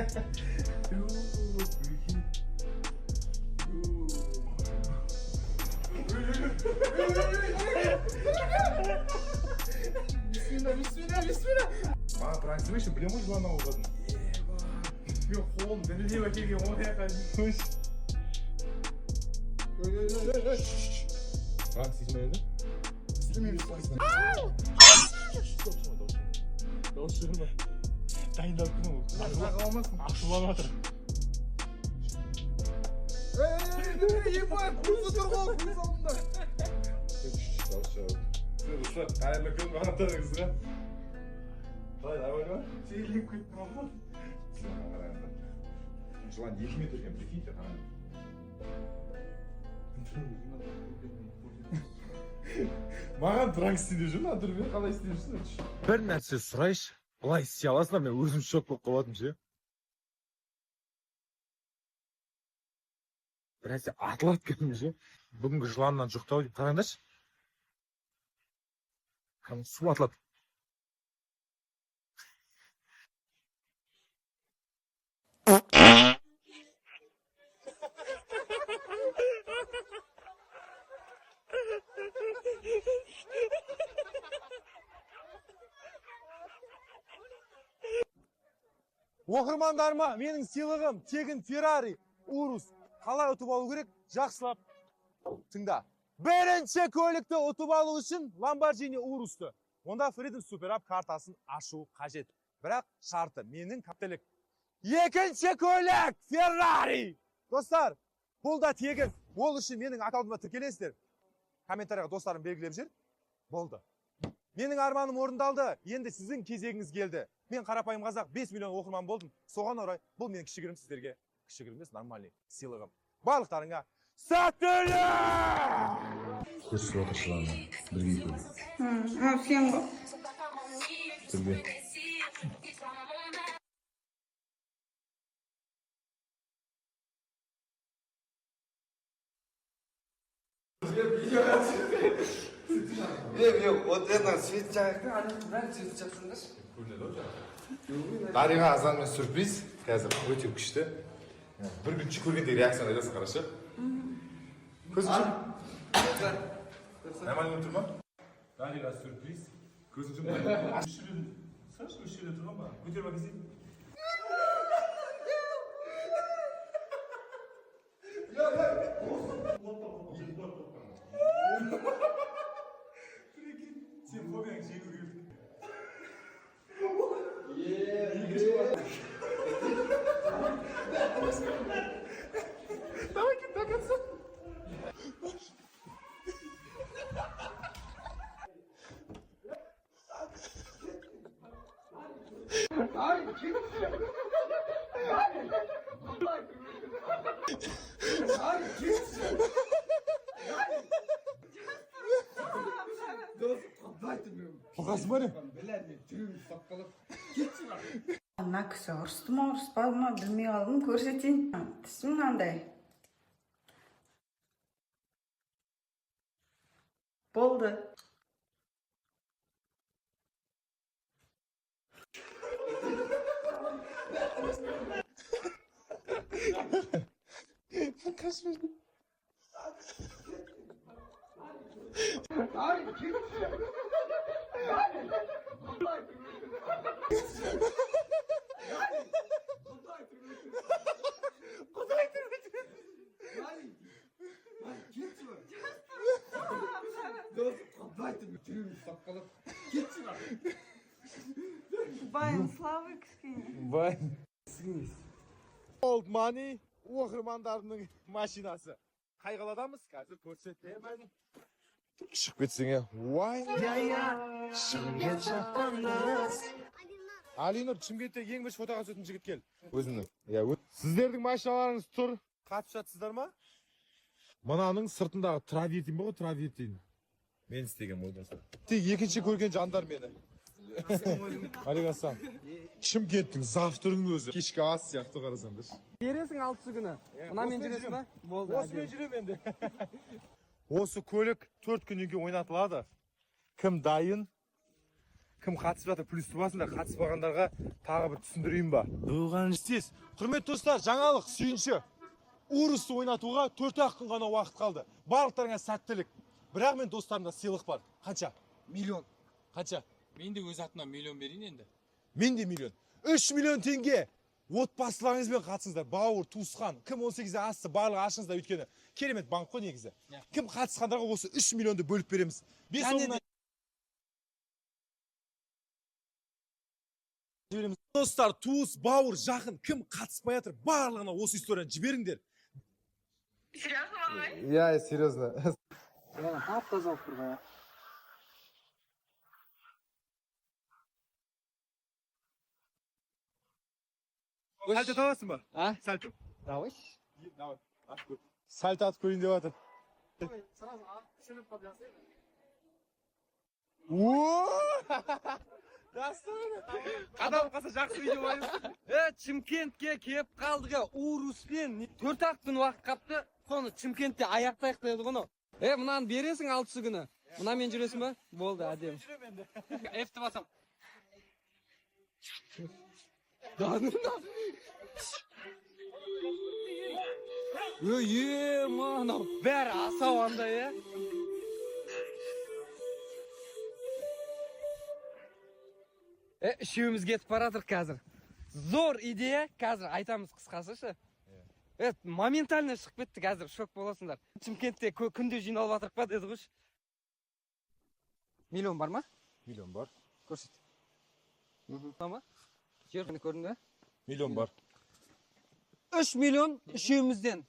Прикинь. Бисмилля, бисмилля, бисмилля. Маған пранк істемеші, білемін ғой жылан ауғанын. Мен қолым дірілдеп әкелген ғой аяққа. Пранк істейсің ба енді? Істемеймін. Дауыс шығарма. Дайындалып тұрмын ғой. Қала алмасын. Ашуланып жатыр. Ебать, көзі тұр ғой, көз алдында. Дауыс шығарып. Достар, қайырлы күн барлықтарыңызға. Қалай, нормально ма? Терлеп кеттім ғой. Жыланға қараңыздар. Жылан 2 метр екен, прикиньте, қараңыз. Маған пранк істей деп жүр, мына түрмен қалай істеп жүрсің? Бір нәрсе сұрайыншы, былай істей аласыңдар, мен өзім шок болып қалатынмын ше. Бір нәрсе атылады кәдімгі ше. Бүгінгі жыланнан жұқты ау деп қараңдаршы. Кәдімгі су атылады. Оқырмандарыма менің сыйлығым тегін Феррари Урус. Қалай ұтып алу керек? Жақсылап тыңда. Бірінші көлікті ұтып алу үшін Lamborghini Urus'ты. Онда Freedom Super App картасын ашу қажет. Бірақ шарты менің каптелік. Екінші көлік Ferrari. Достар, бұл да тегін. Ол үшін менің аккаунтыма тіркелесіздер. Комментарияға достарым белгілеп жүр. Болды. Менің арманым орындалды. Енді сіздің кезегіңіз келді. Мен қарапайым қазақ 5 миллион оқырман болдым. Соған орай бұл менің кішігірім сіздерге, кішігірім емес, нормальный сыйлығым. Барлықтарыңа сәттілік! Көрсетіп отыр жыланды. Бірге екеуі. Мынау сен ғой. Бірге. Е, вот это свет жағайық та, ана бәрі свет жақсаңдаршы. Көрінеді ғой жаңағы. Дариға азанмен сюрприз. Қазір өте күшті. Бір күнші көргендегі реакцияны айтасың, қарашы. Көзің жұм. Нормально көрініп тұр ма? Дариға сюрприз. Көзің жұм. Үш жерден, сашы, үш жерде тұрған ба? Көтеріп әкелсең. Прикинь, сен фобияңды жеңу керек. Давай, до конца. Қорқасың ба не? Мына кісі ұрысты ма, ұрыспады ма, білмей қалдым, көрсетейін. Тісі мынандай. Болды. Байым слабый кішкене. Бай. Old money оқырмандарының машинасы. Қай қаладамыз? Қазір көрсетемін. Шығып кетсең, е. Уай. Алинұр, Шымкентте ең бірінші фотоға түсетін жігіт кел. Өзімнің. Иә, Сіздердің машиналарыңыз тұр. Қатысып жатсыздар ма? Мынаның сыртындағы травертин бар ғой, травертин. Мен істеген ғой, достар. Тек екінші көрген жандар мені. Алейкум. Шымкенттің завтрагының өзі. Кешкі ас сияқты қарасаңдаршы. Бересің алтысы күні. Мынамен жүресің ба? Болды. Осымен жүремін енді. Осы көлік 4 күннен кейін ойнатылады. Кім дайын? Кім қатысып жатыр, плюсті басыңдар, қатыспағандарға тағы бір түсіндірейін ба? Тез. Құрметті достар, жаңалық, сүйінші. Урусты ойнатуға 4-ақ күн ғана уақыт қалды. Барлықтарыңа сәттілік. Бірақ мен достарымда сыйлық бар. Қанша? Миллион. Қанша? Мен де өз атымнан миллион берейін енді. Мен де миллион. 3 миллион теңге. Отбасыларыңызбен қатысыңыздар. Бауыр, туысқан, кім 18-ден асты, барлығы ашыңыздар, өйткені керемет банк қой негізі. Кім қатысқандарға осы 3 миллионды бөліп береміз. 5 Және мыңнан жібереміз. Достар, туыс, бауыр, жақын, кім қатыспай жатыр, барлығына осы историяны жіберіңдер. Серьезно, мамай? Иә, серьезно. Тап-таза болып тұр ғой. Сальто ата аласың ба? А? Сальто. Давай. Давай, атып көр. Сальто атып көрейін деп жатыр. Сразу Қадам қалса жақсы видео бар. Шымкентке келіп қалдық, Уруспен 4-ақ күн уақыт қапты. Соны Шымкентте аяқтайық деді ғой. Мынаны бересің 6 күні. Мынамен жүресің ба? Болды, әдемі. F-ті басам. Ей, мынау бәрі асау андай, е. Үшеуміз кетіп бара жатырық қазір. Зор идея, қазір айтамыз қысқасы ше. Моментально шығып кетті қазір, шок боласыңдар. Шымкентте күнде жиналып жатырық па деді ғой. Миллион бар ма? Миллион бар. Көрсет. Ма? Жер көрінді? Миллион бар. 3 миллион үшеумізден.